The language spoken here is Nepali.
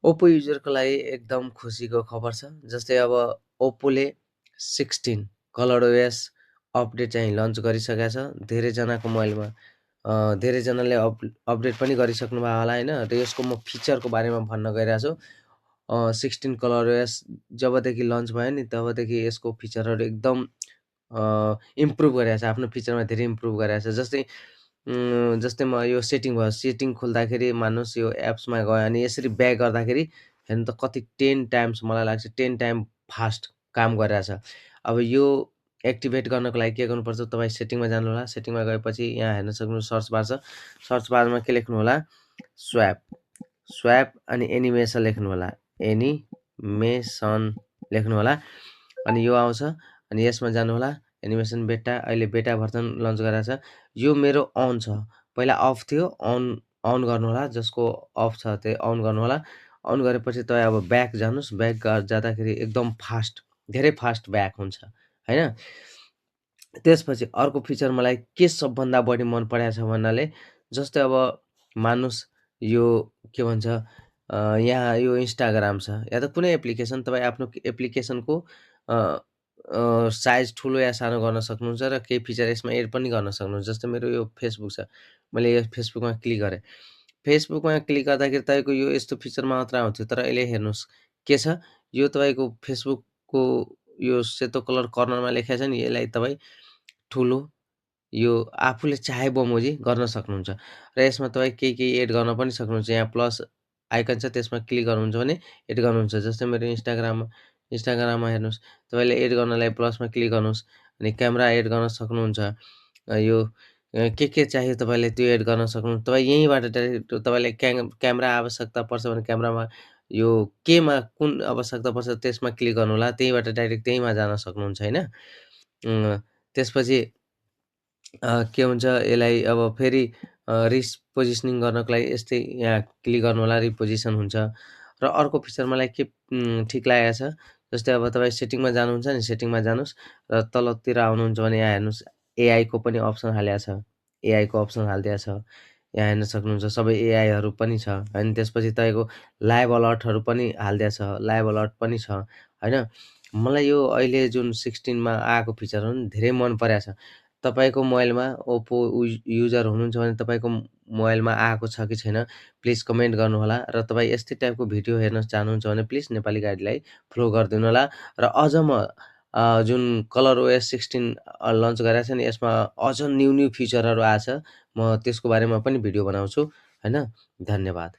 ओप्पो युजरको लागि एकदम खुसीको खबर छ। जस्तै अब ओप्पोले 16 कलरओएस अपडेट चाहिँ लन्च गरिसकेको छ। धेरैजनाको मोबाइलमा धेरैजनाले अपडेट पनि गरिसक्नुभयो होला हैन। र यसको म फिचरको बारेमा भन्न गइरहेको छु। 16 कलरओएस जबदेखि लन्च भयो नि तबदेखि यसको फिचरहरू एकदम इम्प्रुभ गरेको छ। आफ्नो फिचरमा धेरै इम्प्रुभ गरेको छ। जस्तै म यो सेटिङ भयो, सेटिङ खोल्दाखेरि मान्नुहोस् यो एप्समा गयो अनि यसरी ब्याक गर्दाखेरि हेर्नु त कति 10 टाइम्स मलाई लाग्छ 10 टाइम फास्ट काम गरिरहेछ। अब यो एक्टिभेट गर्नको लागि के गर्नुपर्छ, तपाईँ सेटिङमा जानुहोला। सेटिङमा गएपछि यहाँ हेर्न सक्नुहुन्छ सर्च बार छ। सर्च बारमा के लेख्नु होला, स्वाप अनि एनिमेसन लेख्नु होला, एनिमेसन लेख्नु होला। अनि यो आउँछ अनि यसमा जानु होला, एनिमेसन बेटा, अहिले बेटा भर्जन लन्च गरेको छ। यो मेरो अन छ, पहिला अफ थियो, अन गर्नु होला। जसको अफ छ त्यो अन गर्नु होला। अन गरेपछि तपाईँ अब ब्याक जानुहोस्, ब्याक जाँदाखेरि एकदम फास्ट, धेरै फास्ट ब्याक हुन्छ हैन। त्यसपछि अर्को फिचर मलाई के सबभन्दा बढी मन परेको छ भन्नाले, जस्तै अब मान्नुहोस् यो के भन्छ यहाँ यो इन्स्टाग्राम छ या त कुनै एप्लिकेसन, तपाईँ आफ्नो एप्लिकेसनको साइज ठुलो या सानो गर्न सक्नुहुन्छ र केही फिचर यसमा एड पनि गर्न सक्नुहुन्छ। जस्तै मेरो यो फेसबुक छ, मैले यो फेसबुकमा क्लिक गरेँ। फेसबुकमा क्लिक गर्दाखेरि तपाईँको यो यस्तो फिचरमा मात्र आउँथ्यो, तर अहिले हेर्नुहोस् के छ, यो तपाईँको फेसबुकको यो सेतो कलर कर्नरमा लेखेको छ नि, यसलाई तपाईँ ठुलो यो आफूले चाहे बमोजी गर्न सक्नुहुन्छ। र यसमा तपाईँ केही एड गर्न पनि सक्नुहुन्छ। यहाँ प्लस आइकन छ, त्यसमा क्लिक गर्नुहुन्छ भने एड गर्नुहुन्छ। जस्तै मेरो इन्स्टाग्राममा हेर्नुहोस्, तपाईँले एड गर्नलाई प्लसमा क्लिक गर्नुहोस् अनि क्यामेरा एड गर्न सक्नुहुन्छ। यो के चाहियो तपाईँले त्यो एड गर्न सक्नुहुन्छ। तपाईँ यहीँबाट डाइरेक्ट तपाईँलाई क्यामेरा आवश्यकता पर्छ भने क्यामेरामा यो केमा कुन आवश्यकता पर्छ त्यसमा क्लिक गर्नु होला, त्यहीँबाट डाइरेक्ट त्यहीँमा जान सक्नुहुन्छ हैन। त्यसपछि के हुन्छ, यसलाई अब फेरि रिपोजिसनिङ गर्नको लागि यस्तै यहाँ क्लिक गर्नु होला, रिपोजिसन हुन्छ। र अर्को फिचर मलाई के ठिक लागेको छ, जस्तै अब तपाईँ सेटिङमा जानुहुन्छ नि, सेटिङमा जानुहोस् र तलतिर आउनुहुन्छ भने यहाँ हेर्नुहोस् एआईको पनि अप्सन हालेको छ, एआईको अप्सन हालिदिएको छ। यहाँ हेर्न सक्नुहुन्छ सबै एआईहरू पनि छ। अनि त्यसपछि तपाईँको लाइभ अलर्टहरू पनि हालिदिएको छ, लाइभ अलर्ट पनि छ हैन। मलाई यो अहिले जुन 16 मा आएको फिचर हो नि धेरै मन परेको छ। तपाईँको मोबाइलमा ओप्पो युजर हुनुहुन्छ भने तपाईँको मोबाइलमा आएको छ कि छैन प्लिज कमेन्ट गर्नुहोला। र तपाईँ यस्तै टाइपको भिडियो हेर्न चाहनुहुन्छ भने प्लिज नेपाली गाइडलाई फलो गरिदिनु होला। र अझ म जुन कलरओएस 16 लन्च गरेको छ नि, यसमा अझ न्यू फिचरहरू आएछ, म त्यसको बारेमा पनि भिडियो बनाउँछु हैन। धन्यवाद।